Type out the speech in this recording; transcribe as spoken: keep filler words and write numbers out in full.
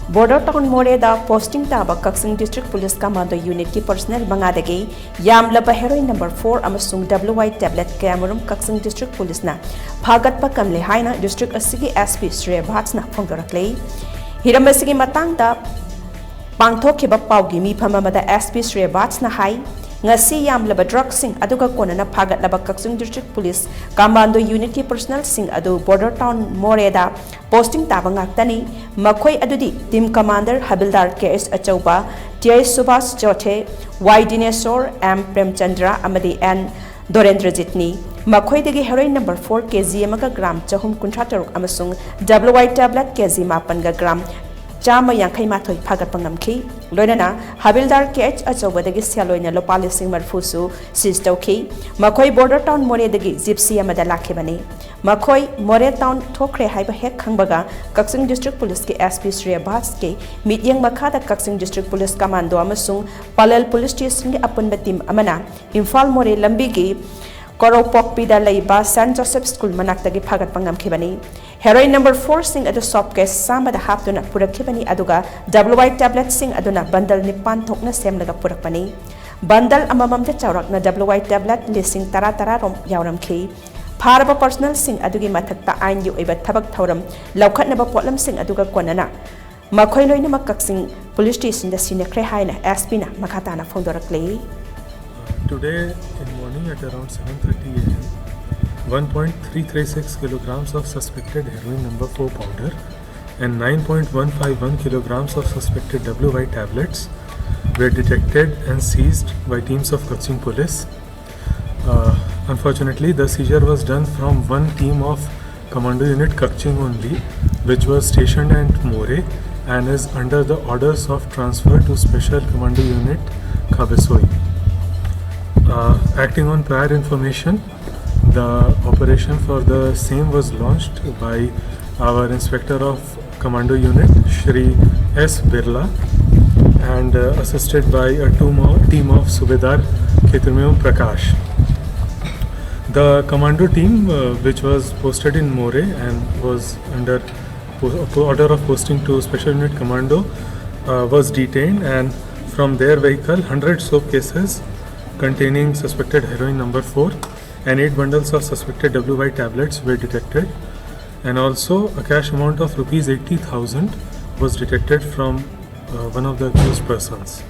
Border Town ꯃꯣꯔꯦꯗ posting ꯇꯥꯕ ꯀꯛꯆꯤꯡ District Police Commando Unitꯀꯤ personnel ꯃꯉꯥꯗꯒꯤ ꯌꯥꯝꯂꯕ heroin number four ꯑꯃꯁꯨꯡ W I tablet ꯀꯌꯥꯃꯔꯨꯝ ꯀꯛꯆꯤꯡ District Policeꯅ ꯐꯥꯒꯠꯄ ꯉꯝꯂꯦ ꯍꯥꯏꯅ district ꯑꯁꯤꯒꯤ S P ꯁ꯭ꯔꯦꯌꯥ ꯚꯥꯠꯁꯅ ꯐꯣꯡꯗꯣꯔꯛꯂꯤ꯫ ꯍꯤꯔꯝ ꯑꯁꯤꯒꯤ ꯃꯇꯥꯡꯗ ꯄꯥꯡꯊꯣꯛꯈꯤꯕ ꯄꯥꯎꯒꯤ ꯃꯤꯐꯝ ꯑꯃꯗ S P ꯁ꯭ꯔꯦꯌꯥ ꯚꯥꯠꯁꯅ ꯍꯥꯏ, ꯉꯁꯤ ꯌꯥꯝꯂꯕ drugꯁꯤꯡ ꯑꯗꯨꯒ ꯀꯣꯟꯅꯅ ꯐꯥꯒꯠꯂꯕ ꯀꯛꯆꯤꯡ District Police Commando Unitꯀꯤ personnelꯁꯤꯡ ꯑꯗꯨ Border Town ꯃꯣꯔꯦꯗ posting ꯇꯥꯕ ꯉꯥꯛꯇꯅꯤ꯫ ꯃꯈꯣꯏ ꯑꯗꯨꯗꯤ team commander ꯍꯕꯤꯜꯗꯥꯔ K H ꯑꯆꯧꯕ, T I Subhash ꯆꯣꯊꯦ, Y ꯗꯤꯅꯦꯁꯣꯔ, M Premchandra ꯑꯃꯗꯤ N ꯗꯣꯔꯦꯟꯗ꯭ꯔꯖꯤꯠꯅꯤ꯫ ꯃꯈꯣꯏꯗꯒꯤ heroin number four K G ꯑꯃꯒ gram ꯆꯍꯨꯝ ꯀꯨꯟꯊ꯭ꯔꯥ ꯇꯔꯨꯛ ꯑꯃꯁꯨꯡ W I tablet K G ꯃꯥꯄꯟꯒ gram ꯆꯥꯝꯃ ꯌꯥꯡꯈꯩ ꯃꯥꯊꯣꯏ ꯐꯥꯒꯠꯄ ꯉꯝꯈꯤ꯫ ꯂꯣꯏꯅꯅ ꯍꯕꯤꯜꯗꯥꯔ K H ꯑꯆꯧꯕꯗꯒꯤ ꯁꯦꯜ ꯑꯣꯏꯅ ꯂꯨꯄꯥ ꯂꯤꯁꯤꯡ ꯃꯔꯤꯐꯨꯁꯨ seize ꯇꯧꯈꯤ꯫ ꯃꯈꯣꯏ Border Town ꯃꯣꯔꯦꯗꯒꯤ gypsy ꯑꯃꯗ ꯂꯥꯛꯈꯤꯕꯅꯤ꯫ ꯃꯈꯣꯏ ꯃꯣꯔꯦ town ꯊꯣꯛꯈ꯭ꯔꯦ ꯍꯥꯏꯕ ꯍꯦꯛ ꯈꯪꯕꯒ ꯀꯛꯆꯤꯡ District Policeꯀꯤ S P ꯁ꯭ꯔꯦꯌꯥ ꯚꯥꯠꯁꯀꯤ ꯃꯤꯠꯌꯦꯡ ꯃꯈꯥꯗ ꯀꯛꯆꯤꯡ District Police Commando ꯑꯃꯁꯨꯡ ꯄꯂꯦꯜ Police Stationꯒꯤ ꯑꯄꯨꯟꯕ team ꯑꯃꯅ ꯏꯝꯐꯥꯜ ꯃꯣꯔꯦ ꯂꯝꯕꯤꯒꯤ ꯀꯣꯔꯧꯄꯣꯛꯄꯤꯗ ꯂꯩꯕ Saint Joseph School ꯃꯅꯥꯛꯇꯒꯤ ꯐꯥꯒꯠꯄ ꯉꯝꯈꯤꯕꯅꯤ꯫ Heroin number fourꯁꯤꯡ ꯑꯗꯨ soap case ꯆꯥꯝꯃꯗ ꯍꯥꯞꯇꯨꯅ ꯄꯨꯔꯛꯈꯤꯕꯅꯤ, ꯑꯗꯨꯒ W I tabletꯁꯤꯡ ꯑꯗꯨꯅ bundle ꯅꯤꯄꯥꯟ ꯊꯣꯛꯅ ꯁꯦꯝꯂꯒ ꯄꯨꯔꯛꯄꯅꯤ꯫ Bundle ꯑꯃꯃꯝꯗ ꯆꯥꯎꯔꯥꯛꯅ W I tablet ꯂꯤꯁꯤꯡ ꯇꯔꯥ ꯇꯔꯥ ꯔꯣꯝ ꯌꯥꯎꯔꯝꯈꯤ꯫ ꯐꯥꯔꯕ personnelꯁꯤꯡ ꯑꯗꯨꯒꯤ ꯃꯊꯛꯇ ꯑꯥꯏꯟꯒꯤ ꯑꯣꯏꯕ ꯊꯕꯛ ꯊꯧꯔꯝ ꯂꯧꯈꯠꯅꯕ ꯄꯣꯠꯂꯝꯁꯤꯡ ꯑꯗꯨꯒ ꯀꯣꯟꯅꯅ ꯃꯈꯣꯏ ꯂꯣꯏꯅꯃꯛ ꯀꯛꯆꯤꯡ Police Stationꯗ ꯁꯤꯟꯅꯈ꯭ꯔꯦ ꯍꯥꯏꯅ S Pꯅ ꯃꯈꯥ ꯇꯥꯅ ꯐꯣꯡꯗꯣꯔꯛꯂꯤ꯫ Today in morning at around seven thirty a m, one point three three six kilograms of suspected heroin number four powder and nine point one five one kilograms of suspected W I tablets were detected and seized by teams of Kaching Police. Uh, unfortunately, the seizure was done from one team of Commando Unit Kakching only, which was stationed at Moreh and is under the orders of transfer to Special Commando Unit Khabesoi. Uh, acting on prior information, the operation for the same was launched by our Inspector of Commando Unit, Shri S Birla, and uh, assisted by a two mo- team of Subedar Khetrumeo Prakash. The commando team, uh, which was posted in Moreh and was under po- order of posting to Special Unit Commando, uh, was detained, and from their vehicle, hundred soap cases containing suspected heroin number four and eight bundles of suspected W Y tablets were detected, and also a cash amount of rupees eighty thousand was detected from uh, one of the accused persons.